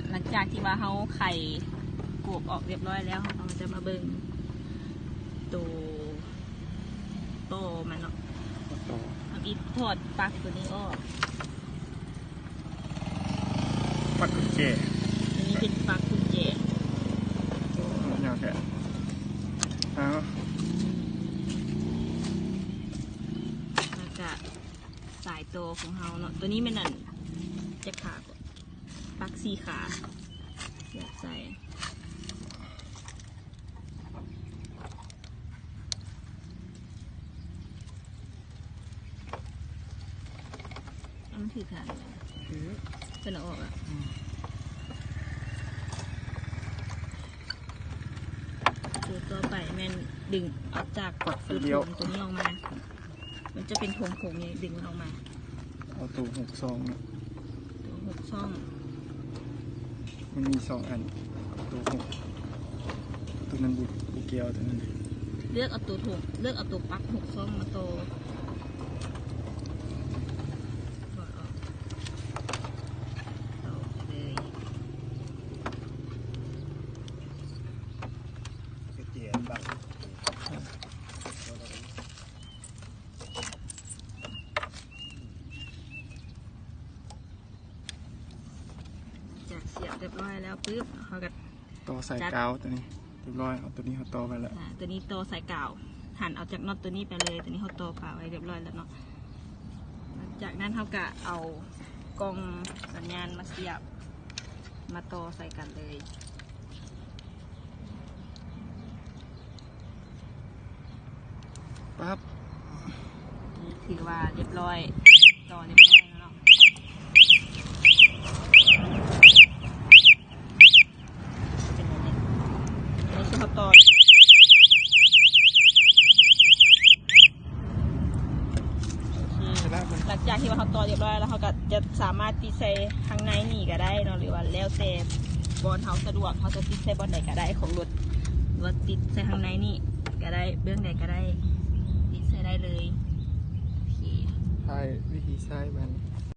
ຫຼັງຈາກທີ່ວ່າເຮົາໄຂກວບອອກຮຽບຮ້ອຍແລ້ວ ເຮົາກໍຈະມາເບິ່ງໂຕ ໂຕມັນເນາະ. ໂຕ ທຳອິດຖອດປັກໂຕນີ້ອອກ. ປັກກຸນແຈ. ອັນນີ້ເປັນປັກກຸນແຈ. ໂອ້ ຍາວແທ້. ເອົາ ແລ້ວກະສາຍໂຕຂອງເຮົາເນາະ. ໂຕນີ້ແມ່ນອັນຈັກຂາກໍ ປັກສີ່ຂາ ຢາກໃສ່ ເອົາມັນຖືກຂາ ເອີ ເພິ່ນເອົາອອກລະ. ອືມ ໂຕຕໍ່ໄປແມ່ນດຶງອອກຈາກ ປັກ ໂຕນີ້ອອກມາ. ມັນຈະເປັນຖົງໆນີ້ ດຶງມັນອອກມາ. ເອົາໂຕຫົກຊ່ອງເນາະ. ໂຕຫົກຊ່ອງ ມັນມີສອງອັນ ໂຕຫົກ ໂຕນັ້ນບໍ່ ບໍ່ກ່ຽວ ໂຕນັ້ນ. ເລືອກເອົາໂຕຖົງ ເລືອກເອົາໂຕປັກຫົກຊ່ອງມາຕໍ່. ຖອດອອກ ຕໍ່ເລີຍ. ຈາກສຽບຮຽບຮ້ອຍແລ້ວປຶບ ເຮົາກໍຕໍ່ສາຍກາວໂຕນີ້ຮຽບຮ້ອຍ. ເອົາໂຕນີ້ເຮົາຕໍ່ໄປແລ້ວ. ອາ ໂຕນີ້ຕໍ່ສາຍກາວ ຫັນເອົາຈາກນັອດໂຕນີ້ໄປເລີຍ. ໂຕນີ້ເຮົາຕໍ່ກາວໄວ້ຮຽບຮ້ອຍແລ້ວເນາະ. ຫຼັງຈາກນັ້ນເຮົາກໍເອົາກ່ອງສັນຍານມາສຽບ ມາຕໍ່ໃສ່ກັນເລີຍ. ປັບ ນີ້ຖືວ່າຮຽບຮ້ອຍ ຕໍ່ຮຽບຮ້ອຍແລ້ວເນາະ. ເປັນແບບນີ້ ນີ້ຄືເຮົາຕໍ່ຮຽບຮ້ອຍແລ້ວ. ໂອເຄ ຫຼັງຈາກທີ່ວ່າເຮົາຕໍ່ຮຽບຮ້ອຍແລ້ວ ເຮົາກໍຈະສາມາດຕິດໃສ່ທາງໃນນີ້ກໍໄດ້ເນາະ ຫຼືວ່າແລ້ວແຕ່ບ່ອນເຮົາສະດວກ ເຮົາຈະຕິດໃສ່ບ່ອນໃດກໍໄດ້ຂອງລົດ ຫຼືວ່າຕິດໃສ່ທາງໃນນີ້ກໍໄດ້ ເບື້ອງໃດກໍໄດ້ ຕິດໃສ່ໄດ້ເລີຍ. ໂອເຄ ຖ່າຍວິທີໃຊ້ມັນ.